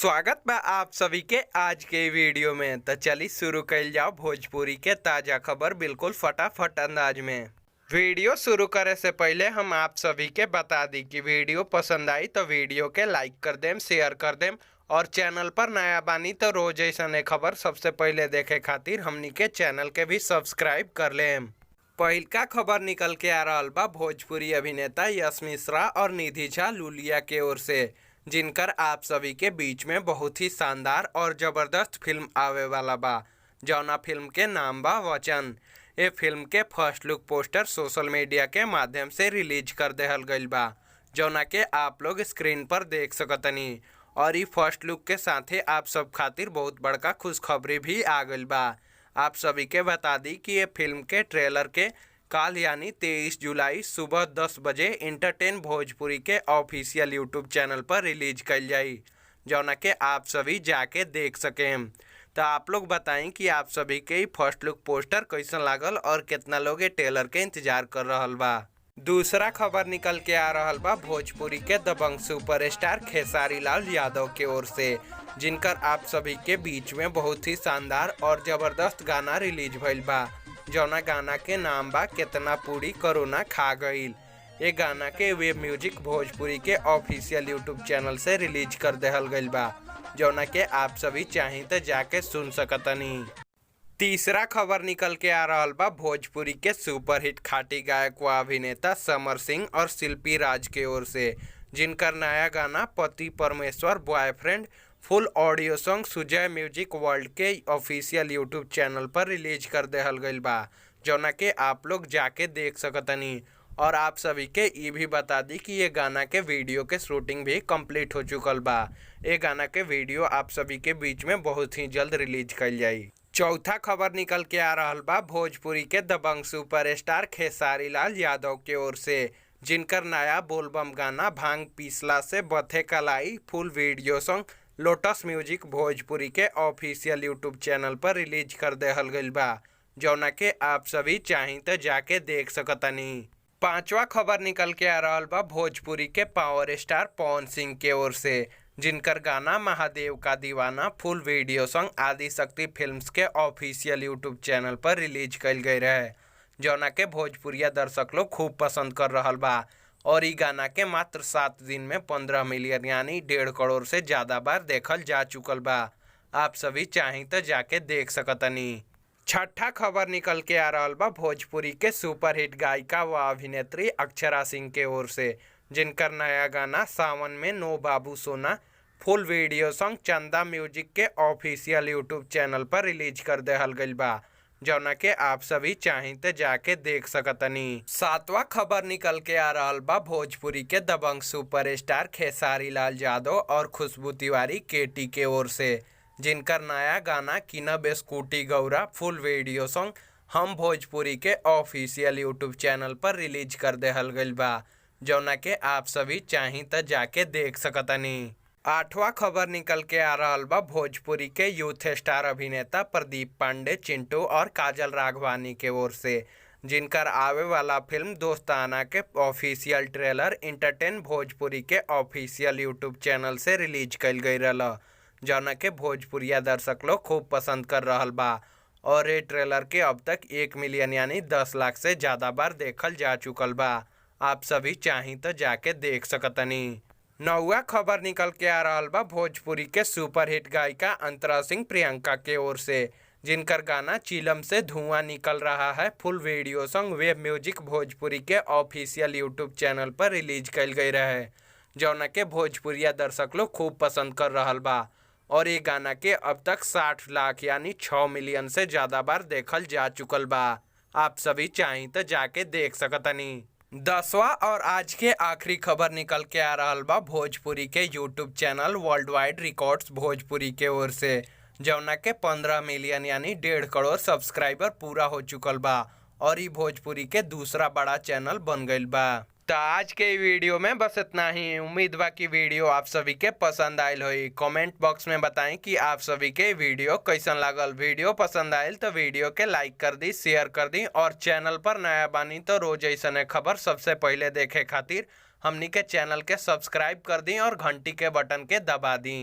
स्वागत बा आप सभी के आज के वीडियो में। तो चलिए शुरू कइल जाओ भोजपुरी के ताजा खबर बिल्कुल फटाफट अंदाज में। वीडियो शुरू करे से पहले हम आप सभी के बता दी कि वीडियो पसंद आई तो वीडियो के लाइक कर देम, शेयर कर देम और चैनल पर नया बानी तो रोज ऐसा खबर सबसे पहले देखे खातिर हमनी के चैनल के भी सब्सक्राइब कर लेम। पहिलका खबर निकल के आ रहल बा भोजपुरी अभिनेता यश मिश्रा और निधि झा लुलिया के ओर से, जिनकर आप सभी के बीच में बहुत ही शानदार और ज़बरदस्त फिल्म आवे वाला बा, जौना फिल्म के नाम बा वचन। ए फिल्म के first look poster social media के माध्यम से रिलीज कर देहल गइल बा, जौना के आप लोग स्क्रीन पर देख सकतनी। और ई फर्स्ट लुक के साथे आप सब खातिर बहुत बड़का खुशखबरी भी आ गइल बा। आप सभी के बता दी कि ये फिल्म के ट्रेलर के काल यानी 23 जुलाई सुबह 10 बजे इंटरटेन भोजपुरी के ऑफिशियल यूट्यूब चैनल पर रिलीज कइल जाई, जौना के आप सभी जाके देख सकें। तो आप लोग बताएं कि आप सभी के फर्स्ट लुक पोस्टर कैसन लागल और कितना लोग ये ट्रेलर के इंतजार कर रहल बा। दूसरा खबर निकल के आ रहल बा भोजपुरी के दबंग सुपरस्टार खेसारी लाल यादव के ओर से, जिनकर आप सभी के बीच में बहुत ही शानदार और ज़बरदस्त गाना रिलीज भइल बा, जौना गाना के नाम बा केतना पूरी कोरोना खा गईल। ये गाना के वेब म्यूजिक भोजपुरी के ऑफिशियल यूट्यूब चैनल से रिलीज कर देहल गइल बा, जौना के आप सभी चाहें तो जाके सुन सकतनी। तीसरा खबर निकल के आ रहल बा भोजपुरी के सुपरहिट खाटी गायक व अभिनेता समर सिंह और शिल्पी राज के ओर से, जिनकर नया गाना पति परमेश्वर boyfriend full audio song Sujay music world के ऑफिशियल यूट्यूब चैनल पर रिलीज कर देहल गइल बा, जौना के आप लोग जाके देख सकतनी। और आप सभी के ई भी बता दी कि ये गाना के वीडियो के शूटिंग भी कंप्लीट हो चुकल बा। ये गाना के वीडियो आप सभी के बीच में बहुत ही जल्द रिलीज कइल जाई। चौथा खबर निकल के आ रहल बा भोजपुरी के दबंग सुपरस्टार खेसारी लाल यादव के ओर से, जिनकर नया बोलबम गाना भांग पीसला से बथे कलाई full video song lotus music Bhojpuri के ऑफिशियल यूट्यूब चैनल पर रिलीज कर देहल गइल बा, जौना के आप सभी चाहीं तो जाके देख सकतनी। पांचवा खबर निकल के आ रहल बा भोजपुरी के पावर स्टार पवन सिंह के ओर से, जिनकर गाना महादेव का दीवाना full video song Adi Shakti films के ऑफिशियल यूट्यूब चैनल पर रिलीज कइल गई रहे, जौना के भोजपुरिया दर्शक लोग खूब पसंद कर रहल बा। और ई गाना के मात्र 7 दिन में 15 मिलियन यानी 1.5 करोड़ से ज़्यादा बार देखल जा चुकल बा। आप सभी चाहें तो जाके देख सकतनी। छठा खबर निकल के आ रहल बा भोजपुरी के सुपरहिट गायिका व अभिनेत्री अक्षरा सिंह के ओर से, जिनकर नया गाना सावन में नो बाबू सोना full video song Chanda music के ऑफिशियल यूट्यूब चैनल पर रिलीज कर देहल गइल बा, जौना के आप सभी चाहें तो जाके देख सकतनी। सातवां खबर निकल के आ रहल बा भोजपुरी के दबंग सुपरस्टार खेसारी लाल यादव और खुशबू तिवारी केटी के ओर से, जिनकर नया गाना किनब scooty Gaura full video song हम भोजपुरी के ऑफिशियल यूट्यूब चैनल पर रिलीज कर देहल गइल बा, जौना के आप सभी चाहें तो जाके देख सकतनी। आठवां खबर निकल के आ रहल बा भोजपुरी के यूथ स्टार अभिनेता प्रदीप पांडे चिंटू और काजल राघवानी के ओर से, जिनकर आवे वाला फिल्म दोस्ताना के ऑफिशियल ट्रेलर इंटरटेन भोजपुरी के ऑफिशियल यूट्यूब चैनल से रिलीज कइल गई रहल, जौना के भोजपुरिया दर्शक लोग खूब पसंद कर रहल बा। और ये ट्रेलर के अब तक 1 मिलियन यानी 10 लाख से ज़्यादा बार देखल जा चुकल बा। आप सभी चाहीं तो जाके देख सकतनी। नौवा खबर निकल के आ रहल बा भोजपुरी के सुपरहिट गायिका अंतरा सिंह प्रियंका के ओर से, जिनकर गाना चिलम से धुआं निकल रहा है full video song web music Bhojpuri के ऑफिशियल यूट्यूब चैनल पर रिलीज कइल गई रहे, जौना के भोजपुरिया दर्शक लोग खूब पसंद कर रहल बा। और ये गाना के अब तक 60 लाख यानी 6 मिलियन से ज़्यादा बार देखल जा चुकल बा। आप सभी चाहें तो जाके देख सकतनी। 10वां और आज के आखिरी खबर निकल के आ रहल बा भोजपुरी के YouTube channel world wide records Bhojpuri के ओर से, जौना के 15 मिलियन यानी 1.5 करोड़ सब्सक्राइबर पूरा हो चुकल बा और ई भोजपुरी के दूसरा बड़ा चैनल बन गइल बा। तो आज के वीडियो में बस इतना ही। उम्मीद बा कि वीडियो आप सभी के पसंद आयल होई। कमेंट बॉक्स में बताएं कि आप सभी के वीडियो कैसन लागल। वीडियो पसंद आयल तो वीडियो के लाइक कर दी, शेयर कर दी और चैनल पर नया बानी तो रोज ऐसा खबर सबसे पहले देखे खातिर हमनी के चैनल के सब्सक्राइब कर दी और घंटी के बटन के दबा दी।